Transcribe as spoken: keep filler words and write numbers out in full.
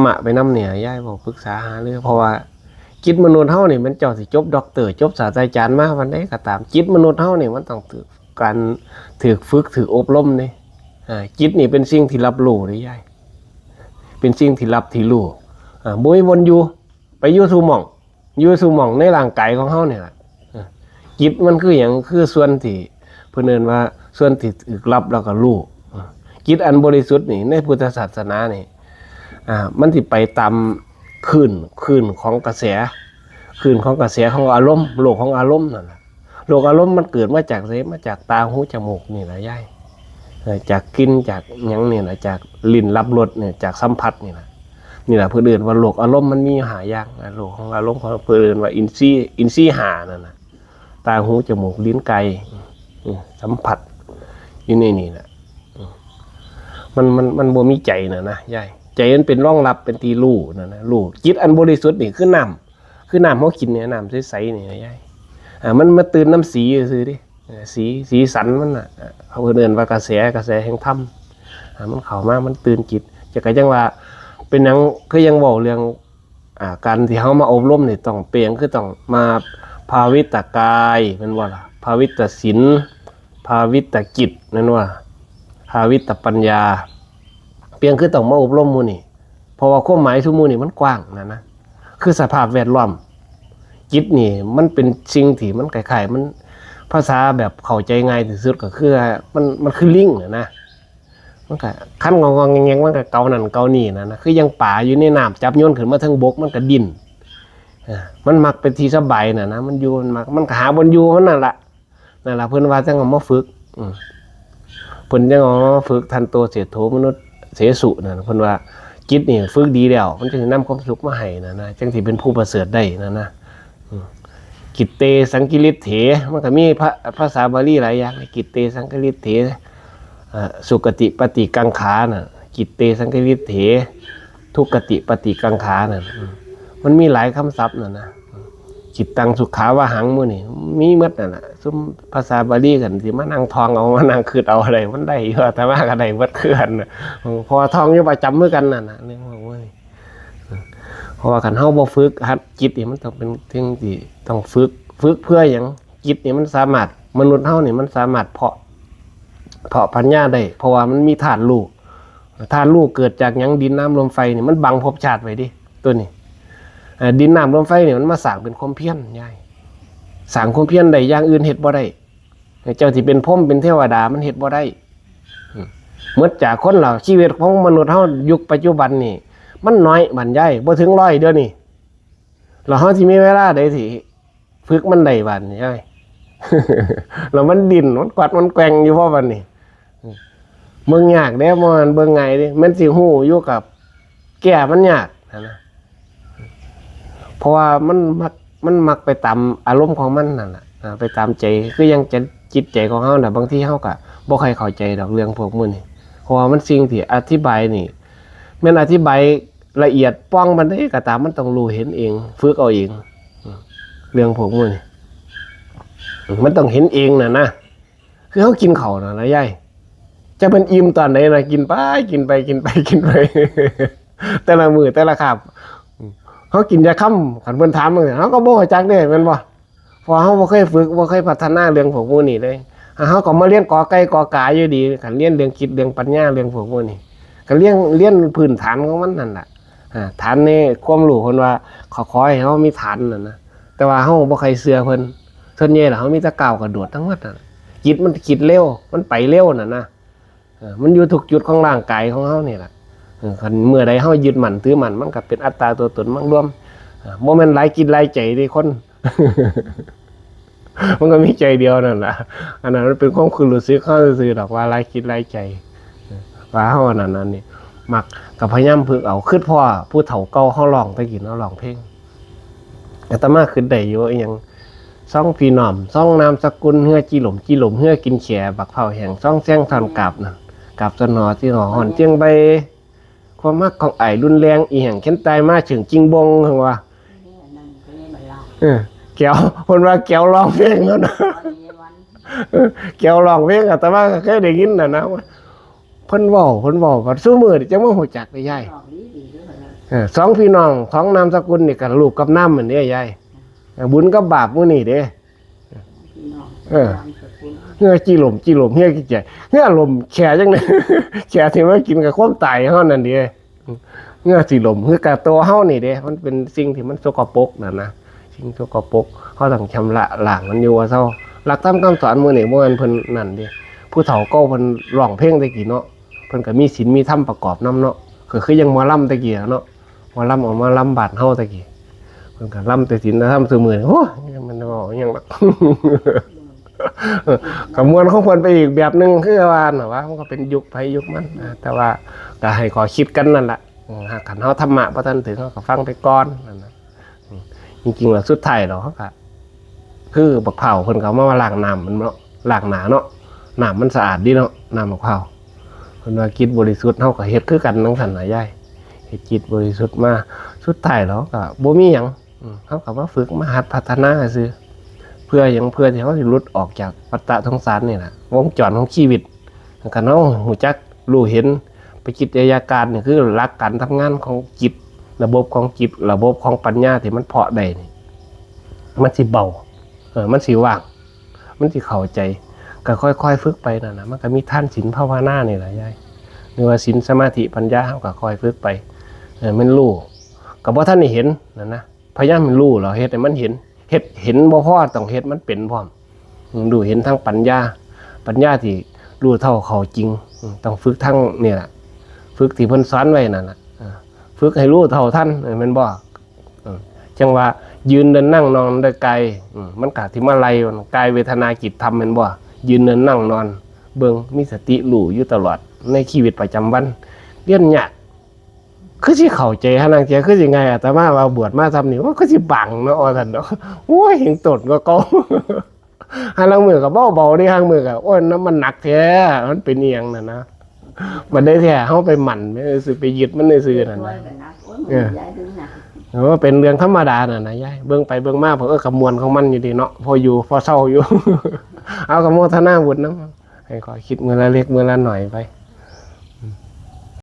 มะไปนำเนี่ย ยายบอกปรึกษาหารือ เพราะว่าจิตมนุษย์เฮานี่ มันเจ้าสิจบด็อกเตอร์ จบศาสตราจารย์มาวันใดก็ตาม จิตมนุษย์เฮานี่มันต้องถืกการถืกฝึกถืกอบรมนี่ อ่า จิตนี่เป็นสิ่งที่รับรู้เด้ยาย เป็นสิ่งที่รับที่รู้ อ่า บ่มีบ่อนอยู่ ไปอยู่สู่หม่อง อยู่สู่หม่องในร่างกายของเฮานี่ล่ะ อ่า จิตมันคือหยัง คือส่วนที่เพิ่นเอิ้นว่าส่วนที่ถูกรับแล้วก็รู้ อ่า จิตอันบริสุทธิ์นี่ ในพุทธศาสนานี่ อ่า มันสิไปตามคลื่น คลื่นของกระแส คลื่นของกระแสของอารมณ์ โลกของอารมณ์นั่นล่ะ โลกอารมณ์มันเกิดมาจากไส มาจากตาหูจมูกนี่ล่ะยาย เอ่อ จากกลิ่น จากหยังนี่ล่ะ จากลิ้นรับรสเนี่ย จากสัมผัสนี่ล่ะ นี่ล่ะเพิ่นเอิ้นว่าโลกอารมณ์มันมีห้าอย่างนะ โลกของอารมณ์ของเพิ่นเอิ้นว่าอินทรีย์ อินทรีย์ห้านั่นน่ะ ตาหูจมูกลิ้นกาย อืม สัมผัส อยู่ในนี่แหละ อืม มัน มัน มันบ่มีใจน่ะนะยาย ใจมันเป็นรองรับ เป็นที่รู้น่ะนะ รู้ จิตอันบริสุทธิ์นี่คือน้ำ คือน้ำเฮากินเนี่ย น้ำใสๆนี่นะยาย อ่า มันมาตื่นนำสีซื่อๆเด้ เออ สี สีสันมันน่ะ เอ่อ เขาเอิ้นว่ากระแส กระแสแห่งธรรม อ่า มันเข้ามา มันตื่นจิต จะก็ยังว่า เป็นหยัง คือยังเว้าเรื่อง อ่า การที่เฮามาอบรมนี่ต้องเปล่ง คือต้องมาภาวิตกาย แม่นบ่ล่ะ ภาวิตศีล ภาวิตจิต แม่นบ่ล่ะ ภาวิตปัญญา เปล่ง คือต้องมาอบรมหมู่นี่ เพราะว่าความหมายซุหมู่นี่มันกว้างนะนะ คือสภาพแวดล้อม จิตนี่มันเป็นสิ่งที่มันคล้ายๆ มัน ภาษาแบบเข้าใจง่ายที่สุดก็คือมัน มันคือลิงน่ะนะ มันก็คันงองๆแงงๆ มันก็เกานั่นเกานี่น่ะนะ คือยังปลาอยู่ในน้ำ จับโยนขึ้นมาเทิงบกมันก็ดิ้น เออ มันมักเป็นที่สบายน่ะนะ มันอยู่ มันมัก มันก็หาบ่อนอยู่มันนั่นล่ะ นั่นล่ะ เพิ่นว่าจั่งเอามาฝึก อืม เพิ่นจั่งเอามาฝึก ทันโตเศรษฐโสมนุสเสสุนั่น เพิ่นว่าจิตนี่ฝึกดีแล้ว มันจั่งสินำความสุขมาให้น่ะนะ จั่งสิเป็นผู้ประเสริฐได้น่ะนะ อืม กิตเตสังกิริตเถ มันก็มีพระ ภาษาบาลีหลายอย่าง กิตเตสังกิริตเถ เอ่อ สุคติปฏิกังขาน่ะ กิตเตสังกิริตเถ ทุคติปฏิกังขาน่ะ อืม มันมีหลายคำศัพท์น่ะนะ จิตตังสุขาวาหังหมู่นี่ มีหมดนั่นน่ะ ซุมภาษาบาลีกันสิมานั่งท่องเอา มานั่งคิดเอาอะไร มันได้อยู่ อาตมาก็ได้เบิดคือกันน่ะ เพราะว่าท่องอยู่ประจำคือกันนั่นน่ะ เรื่องพวกนี้ เพราะว่าคันเฮาบ่ฝึกหัดจิตนี่ มันต้องเป็นสิ่งที่ต้องฝึก ฝึกเพื่อหยัง จิตนี่มันสามารถ มนุษย์เฮานี่มันสามารถเพาะ เพาะปัญญาได้ เพราะว่ามันมีธาตุรู้ ธาตุรู้เกิดจากหยัง ดินน้ำลมไฟนี่ มันบังภพชาติไว้เด้ ตัวนี้ เอ่อ ดินน้ำลมไฟนี่มันมาสร้างเป็นความเพียรยาย สร้างความเพียรได้ อย่างอื่นเฮ็ดบ่ได้ เจ้าสิเป็นพรหมเป็นเทวดามันเฮ็ดบ่ได้ อืม หมดจากคนแล้ว ชีวิตของมนุษย์เฮายุคปัจจุบันนี่ มันน้อยบัดยาย บ่ถึงร้อยเดี๋ยวนี้ แล้วเฮาสิมีเวลาใดสิฝึกมันได้บัดนี้ยาย แล้วมันดิ้น มันกวัด มันแกว่งอยู่พอบัดนี้ เบิ่งยากเด้ บ่แม่นเบิ่งง่ายเด้ แม่นสิฮู้อยู่กับแก้มันยากหั้นนะ เพราะว่ามันมัก มันมักไปตามอารมณ์ของมันนั่นล่ะ อ่า ไปตามใจ คือยังจะจิตใจของเฮาน่ะ บางทีเฮาก็บ่ค่อยเข้าใจดอกเรื่องพวกมื้อนี้ เพราะว่ามันสิ่งที่อธิบายนี่ แม่นอธิบายละเอียดป่องปานใดก็ตาม มันต้องรู้เห็นเอง ฝึกเอาเอง อืม เรื่องพวกมื้อนี้ อืม มันต้องเห็นเองน่ะนะ คือเฮากินข้าวน่ะนะยาย จักเป็นอิ่มตอนใดนะ กินไป กินไป กินไป กินไป แต่ละมื้อแต่ละคาบ เฮากินจักคำ คันเพิ่นถามจั่งซี้ เฮาก็บ่รู้จักเด้ แม่นบ่ เพราะเฮาบ่เคยฝึก บ่เคยพัฒนาเรื่องพวกหมู่นี้เลย เฮาก็มาเรียนกอไก่กอกาอยู่ดี คันเรียนเรื่องคิดเรื่องปัญญาเรื่องพวกหมู่นี้ ก็เรียน เรียนพื้นฐานของมันนั่นล่ะ อ่า ฐานในความรู้เพิ่นว่า เขาขอให้เฮามีฐานนั่นนะ แต่ว่าเฮาบ่ใครเชื่อเพิ่น ส่วนใหญ่แล้วเฮามีแต่ก้าวกระโดดทั้งหมดนั่นน่ะ จิตมันคิดเร็ว มันไปเร็วนั่นนะ เออ มันอยู่ทุกจุดของร่างกายของเฮานี่ล่ะ เออ คันเมื่อใดเฮายึดมั่นถือมั่น มันก็เป็นอัตตาตัวตนมารวม เออ บ่แม่นหลายจิตหลายใจเด้คน มันก็มีใจเดียวนั่นล่ะ อันนั้นมันเป็นความคิดรู้สึกเฮาซื่อๆดอกว่าหลายจิตหลายใจ เออ ว่าเฮาอันนั้นอันนี้ มักก็พยายามฝึกเอา คิดพ้อผู้เฒ่าเก่าเฮาร้องแต่กี้เนาะ ร้องเพลง อาตมาคิดได้อยู่ อีหยัง สองพี่น้อง สองนามสกุล เฮือจิหล่ม จิหล่ม เฮือกินแข บักเผาแห้ง สองแสงท่อนกาบนั่น กาบสนอ จิหอห่อนเจียงใบ ความฮักของอ้ายรุนแรง อีหยังเข็นตายมาเชิงจิงบง เพิ่นว่า เออ แก้ว เพิ่นว่าแก้วร้องเพลงแล้วนะ เออ แก้วร้องเพลง อาตมาก็เคยได้ยินน่ะนะ เพิ่นเว้า เพิ่นเว้า บัดซุมื้อนี้จั่งมารู้จักได้ยาย ร้องดีดีเด้อเพิ่นว่า เออ สองพี่น้อง สองนามสกุลนี่ก็รูปกับนามเหมือนเด้ยาย เออ บุญกับบาปมื้อนี้เด้ พี่น้อง เออ นามสกุล เฮือจีหลมจีหลมเฮือกี่ใจ เฮือหลมแขจังเลย แขที่ว่ากินกับความตายเฮานั่นเด้ เฮือสิหลมเฮือกับตัวเฮานี่เด้ มันเป็นสิ่งที่มันสกปรกนะนะ สิ่งสกปรกเฮาต้องชำระล้างมันอยู่ว่าเซา หลักธรรมคำสอนมื้อนี้บ่แม่นเพิ่นนั่นเด้ ผู้เฒ่าเก่าเพิ่นร้องเพลงแต่กี้เนาะ เพิ่นก็มีศีลมีธรรมประกอบนำเนาะ ก็คือยังหมอลำแต่กี้เนาะ หมอลำออกมาลำบ้านเฮาแต่กี้ เพิ่นก็ลำแต่ศีลแต่ธรรมซุมื้อนี้ โอ้ย มันเว้าหยังดอก ก็ม่วนของเพิ่นไปอีกแบบหนึ่งคือว่าน่ะว่า มันก็เป็นยุคไผยุคมันนะ แต่ว่าก็ให้ข้อคิดกันนั่นล่ะ อืม หากคันเฮาธรรมะบ่ทันถึง เฮาก็ฟังไปก่อนนั่นน่ะ อืม จริงๆแล้วสุดท้ายแล้วเฮาก็ คือบักพร้าวเพิ่นก็เอามาล้างน้ำมันเนาะ ล้างหน้าเนาะ น้ำมันสะอาดดีเนาะ น้ำบักพร้าว เพิ่นว่าจิตบริสุทธิ์ เฮาก็เฮ็ดคือกันจั่งซั้นน่ะยาย เฮ็ดจิตบริสุทธิ์มา สุดท้ายแล้วก็บ่มีหยัง อืม เฮาก็มาฝึกมาหัดพัฒนาซื่อ เพื่อหยัง เพื่อที่เฮาสิหลุดออกจากวัฏฏะสงสารนี่ล่ะ วงจรของชีวิต คันเฮารู้จักรู้เห็น ปกิจยาการนี่คือหลักการทำงานของจิต ระบบของจิต ระบบของปัญญาที่มันเพาะได้นี่ มันสิเบา เออ มันสิว่าง มันสิเข้าใจ ก็ค่อยๆฝึกไปนั่นน่ะ มันก็มีทานศีลภาวนานี่ล่ะยาย หรือว่าศีลสมาธิปัญญา เฮาก็ค่อยฝึกไป เออ มันรู้ ก็บ่ทันได้เห็นนั่นนะ พยายามให้รู้แล้วเฮ็ดให้มันเห็น เฮ็ดเห็นบ่พอ ต้องเฮ็ดมันเป็นพร้อม อืม รู้เห็นทางปัญญา ปัญญาที่รู้เท่าเข้าจริง อืม ต้องฝึกทางนี่ล่ะ ฝึกที่เพิ่นสอนไว้นั่นน่ะ เออ ฝึกให้รู้เท่าทัน เออ แม่นบ่ เออ จั่งว่ายืนเดินนั่งนอนได้ไกล อืม มันก็สิมาไล่มัน กายเวทนาจิตธรรมแม่นบ่ ยืนเดินนั่งนอน เบิ่ง มีสติรู้อยู่ตลอดในชีวิตประจำวัน เรียนยาก คือสิเข้าใจหาลางเทื่อ คือสิง่าย อาตมาว่าบวชมาส่ำนี่ โอ้ย คือสิบังเนาะ ว่าซั่นเนาะ โอ้ย แฮ่งต้นกว่าเก่า หาลางมื้อก็เบาๆเด้ หาลางมื้อก็ โอ้ย น้ำมันหนักแท้ มันเป็นอีหยังนั่นนะ บัดใดแท้เฮาไปหมั่น ไป ไปยึดมันซื่อๆนั่นนะ โอ้ย มันหนัก โอ้ย มัน เออ ยายดึงหนัก เออ เป็นเรื่องธรรมดาน่ะนะยาย เบิ่งไปเบิ่งมา เพิ่น เออ ก็ม่วนของมันอยู่ดีเนาะ พออยู่พอเซาอยู่ เอา ก็โมทนาบุญนำ ให้ข้อยคิดมื้อละเล็กมื้อละน้อยไป